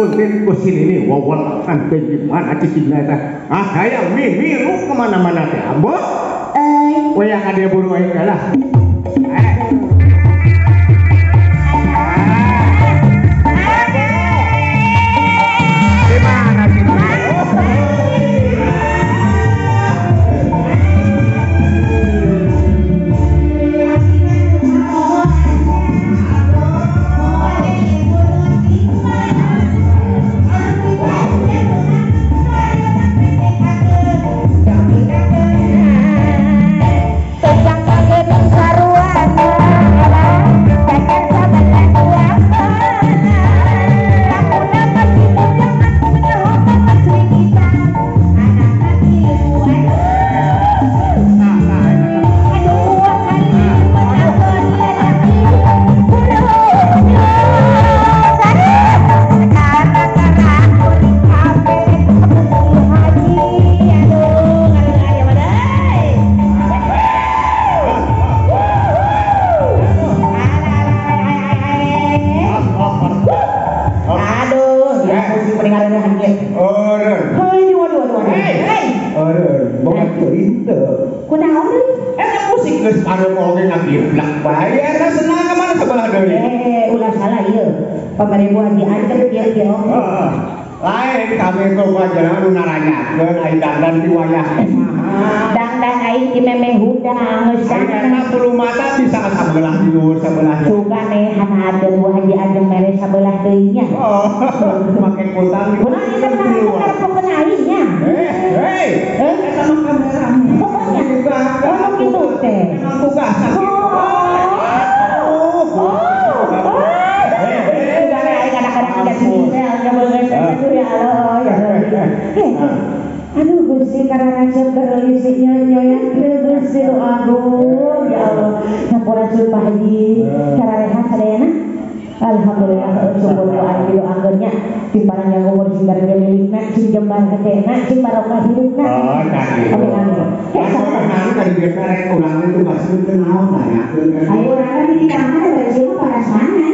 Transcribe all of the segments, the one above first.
Kagunting ku sini nih wawalakan teh gimana cicingna teh. Ah hayang milu kemana-mana teh ambo. Euy. Wayah ka dieu buru aing lah. Di mana sih? Lain kami kok jangan nu naranyakeun ai dangdan di wayah dangdan aing di memeh hudang geus kana bulu mata bisa sabelah di luhur sabelah suka nehan adeun Bu Haji Ajeng mere sabelah deui nya. Oh make kutang kunaon ieu teh pokona aing nya. Hei eta mah kamera pokona oh kitu teh tugas aduh Gusti karena racun berlisik nyonya Gusti nu agung ya Allah sampurasun Pak Haji cara rehat sadayana alhamdulillah syukur ku aing doakeun nya di panjang umur sing bareng milikna sing jembar hatena sing barokah hidupna. Oh tadi amin amin. Nanti tadi biasa rek urang teh tugas teh naon tanyakeun ayo urang di kamar beres mah parasanan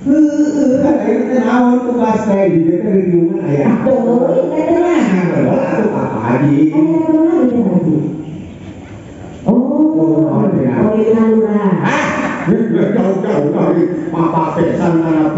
heueuh teh naon tugas teh di dieu teh riungan aya atuh teh mah atuh Pak Haji oh oh ieu lurah jauh-jauh dari papa pesan anak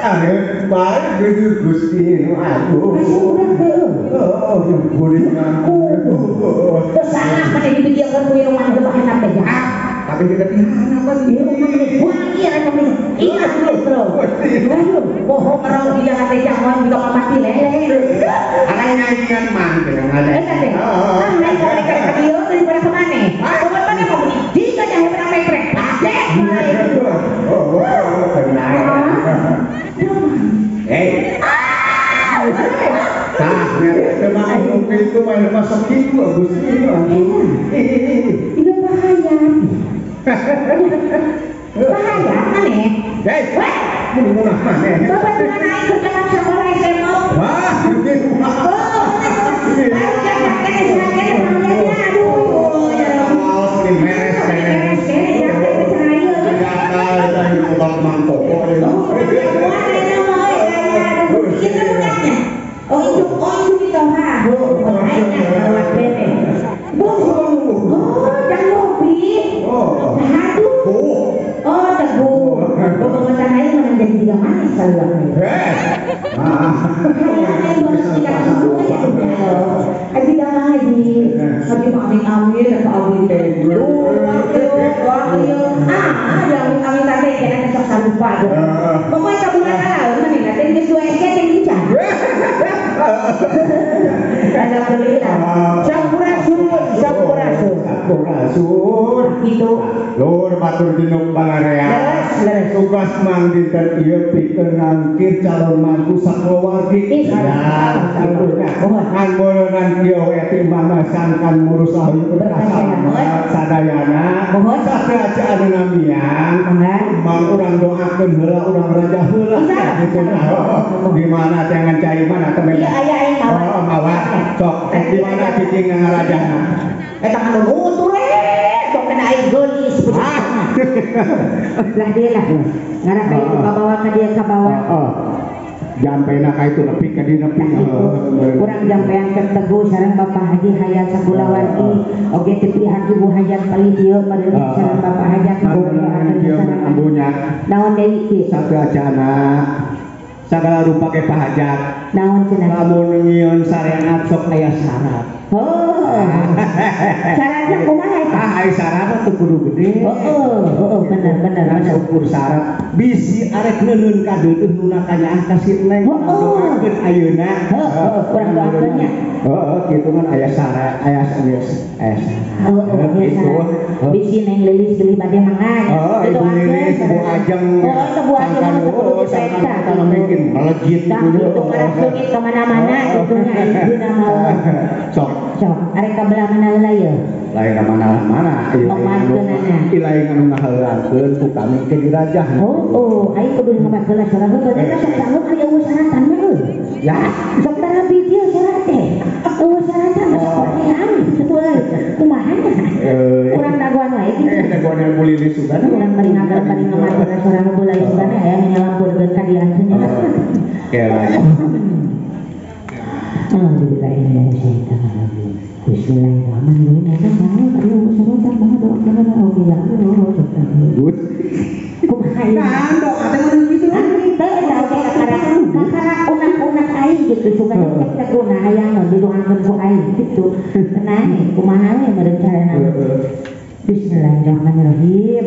Ah, bae Gusti nu agung. Oh, kuring ngaku. Teu salah maneh dipikirkeun ku ieu mah teu handap teh jahat. Tapi kita apa sih? Buang iya kan iya terus. Aduh, bohong merau dia hati jangan juga mati lele. Akan nyanyian mah dengan ada. Eta teh. Ah, naik ka dieu daripada ka maneh. Kumaha maneh mau jika jahe menang mekrek. Pake. Oh, benar. Hei. Tah, nyata mah anu kitu mah masuk kitu Gusti agung. Itu bahaya. Bahaya maneh. Hei. Mun munah maneh. Bapak tuh naik ke dalam sekolah SMA. Wah, gitu. Oh, aduh, ya Allah, ini meres meres. Oh, itu ditoha. Oh, jangan ngopi. Oh. Oh, teguh. Pokoknya aing menang jadi tiga manis kalau Eh. Ah. Sampurasun, sampurasun. Sampurasun. Itu lur batur dinuk pangarea. Tugas mang dinten ieu pikeun ngangkir calon mantu sakeluargi. Ya, ngan beureungan kieu we ti mama sangkan ngurus ahli berkasalamat sadayana. Satraja anu namian, mang urang doakeun heula urang raja heula. Gitu. Di mana teh ngan cai mana teh. Iya aya aing mawa. Oh, mawa. Sok di mana cicing ngarajana? Eta kan nutur we. Sok kena aing geulis. Lah dia lah. Ngarah ka itu kabawa ka dia kabawa. Heeh. Jampena ka itu nepi ka dieu nepi. Urang jampean ke Teguh sareng Bapak Haji Hayat sakulawargi. Oge ti pihak Ibu Hayat palih dieu meureun sareng Bapak Hajat ambunya. Naon deui ki? Sateuacana sagala rupa ke Pak Hajat. Naon cenah? Lamun nyieun syariat sok aya syarat. Oh. Syaratna kumaha eta? Ah, aya syarat mah teu kudu gede. Heeh, heeh bener bener bener. Ukur syarat bisi arek neuneun ka deudeuh nu nakanyaan ka si Neng. Doakeun ayeuna. Heeh, urang doakeun nya. Heeh, kitu kan aya syarat, aya aya syarat. Heeh, gitu. Bisi Neng Lilis beli bade mangga. Heeh, Ibu Lilis, Ibu Ajeng. Oh, Ibu Ajeng mah kudu diperiksa. Kalau mungkin melejit gitu. Itu marah sungit kemana-mana gitu nya ibu nama. Sok. Sok, arek ka belah mana heula ieu? Lain ka mana-mana, ilaing anu ngaheulangkeun ku kami ke dirajah. Oh, oh, aing kudu ngabat heula syarat heula. Eta sok sanggup aya eueuh syaratan mah euy. Ya, sok tarabi dieu syarat teh. Eueuh syaratan mah sok hayang kitu euy. Kumaha nya? Urang dagoan wae kitu. Dagoan Bu Lilis sugan. Urang bari ngagal bari ngamat heula syarat heula sugan aya nyalampurkeun ka dieu cenah. Kela. Alhamdulillah. Bismillahirrahmanirrahim. Eta saha aduh sareng mah doa kana oge ya Allah. Kumaha ieu? Nah, doa teh mun kitu. Teu eta oge kakara unak-unak aing gitu sugan cek teguna hayang nu didoakeun ku aing gitu. Tenang kumaha we meureun carana. Bismillahirrahmanirrahim.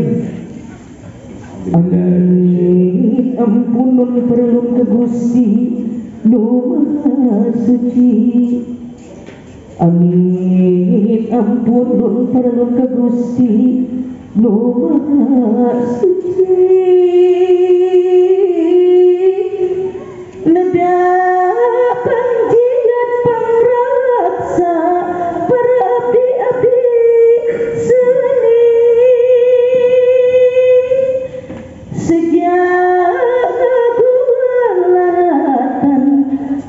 Amin ampunun perlun ke Gusti nu Maha Suci. Amin ampunun perlun ke Gusti nu Maha Suci. Neda panjian pangraksa berabdi-abdi seni sejak gualatan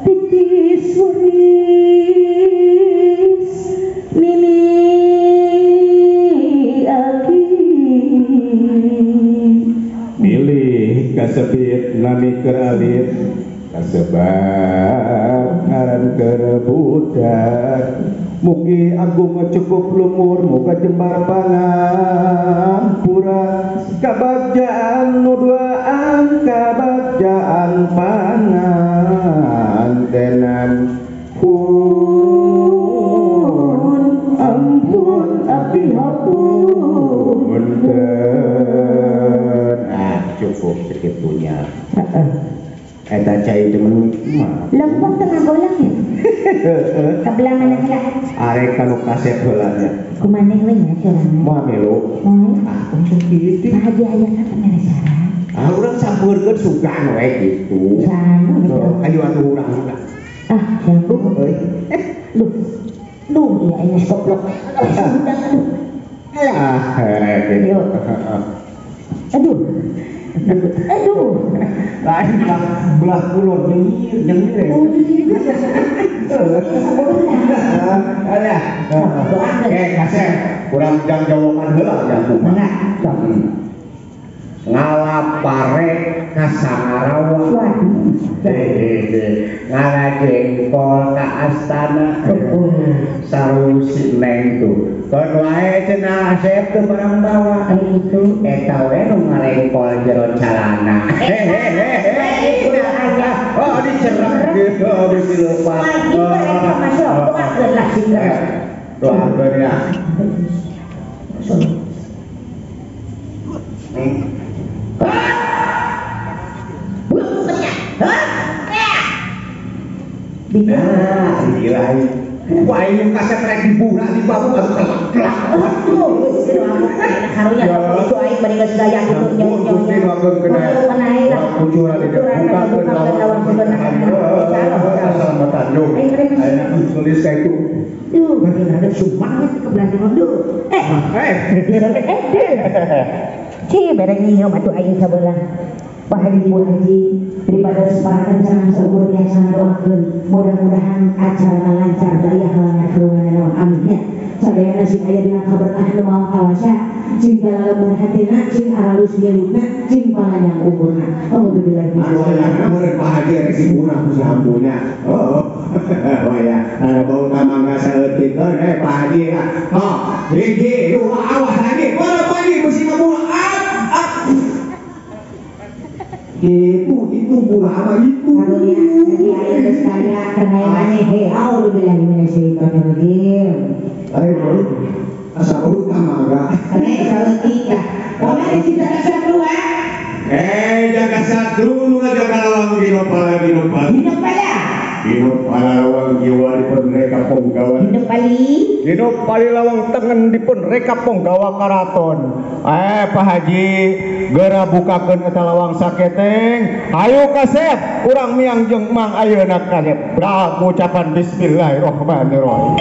titis waris nini aki milih kasebit nami keur alit kasebab ngaran keur budak mugi agung cukup lumur muga jembar pangampura kabagjaan nu dua angka panganten. Ah, cukup segitunya. Eta cai teh mah. Lempeng tengah bolang ya. Kabelah mana heula? Arek kanu kasep heula nya. Kumaneh we nya sorangan. Moal melu. Moal. Ah, sakitu. Nah, haji aya ka mere saran. Ah, urang sampeurkeun sugan we kitu. Ayo atuh urang. Ah, siapa euy? Duh. Duh, iya ini goblok. Aduh. Ah, gitu. Aduh. Aduh. Lain belah kulon nyengir, nyengir. Oh, iya. Alah. Eh, kasep, kurang jang jawaban heula jang kumaha. Ngala pare ka Sangarawa. Waduh. Ngala jengkol ka astana. Saru si Neng tuh. Kon wae cenah Asep teu barang bawa. Itu eta we nu ngarengkol jero calana. Oh, dicerek gitu, dilupa. Doakeun lah sing Doakeun ya. Nah, gila ini. Wah, ini kasep rek dibura di babu atuh kelak. Aduh, karunya itu aing bari geus gaya kitu nyonya. Kucuran di buka lawang selamat tanjung. Ayeuna tulis ka itu. Duh, ada sumanget ke belakang duh. Eh. Ci bareng nyium atuh aing sabelah. Pak Haji Bu Haji daripada separakan jangan seukur biasa doakeun mudah-mudahan acara lancar daya halangan keluarga naon amin ya. Sadayana sing aya dina kaberkahan nu maha kawasa cing lalembur hatina cing aralus gelutna cing panjang umurna. Alhamdulillah. Murid Pak Haji rek sipurna ku sahampunya. Oh. Oh ya, ada bau kamangga saeutik eh Pak Haji. Oh, hiji dua awas lagi. Mana Pak Haji mesti ngabur. Up. Itu burama itu. Karunya jadi aing geus kaya kenai maneh he auzubillahi minasyaitonirrajim. Ayo baru asa baru tamaga. Kenai saeutik lah. Pokoknya cinta satru ah. Eh jaga satru nu ngajaga lawang ginopala ginopala. Ginopala. Ginopala lawang jiwa dipun reka ponggawa. Ginopali. Ginopali lawang tengen dipun reka ponggawa karaton. Eh Pak Haji geura bukakeun eta lawang saketeng. Ayo kasep urang miang jeung mang ayeuna kasep. Brak ucapan bismillahirrahmanirrahim.